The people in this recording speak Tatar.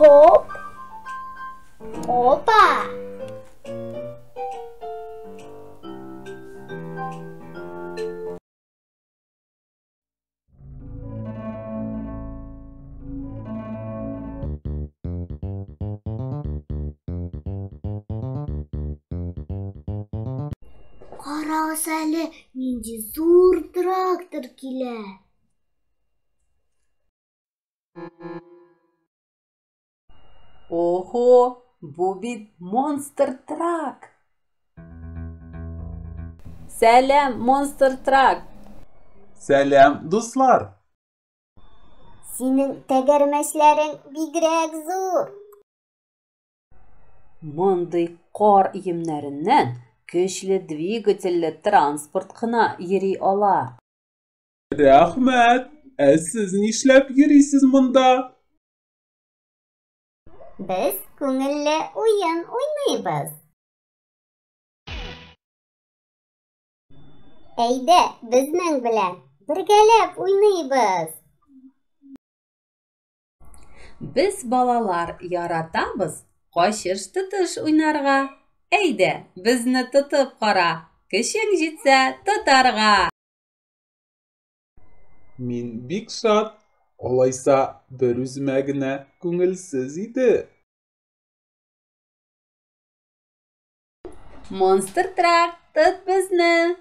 Хоп. Опа! Карагыз әле, нинди зур трактор килә. Охо, бу бит монстр трак. Сәлам, монстр трак. Сәлам, дуслар. Синең тәгәрмәчләрең бигрәк зур. Мондый кар өемнәреннән көчле двигательле транспорт кына йөри ала. Рәхмәт. Ә сез нишләп йөрисез монда? Без күңелле уен уйныйбыз. Әйдә, безнең белән бергәләп уйныйбыз. Без балалар яратабыз качыш тотыш уйнарга. Әйдә, безне тотып кара, көчең җитсә тотарга. Мин бик шат. Алайса, бер үземә генә күңелсез иде. Монстр трак, тот безне!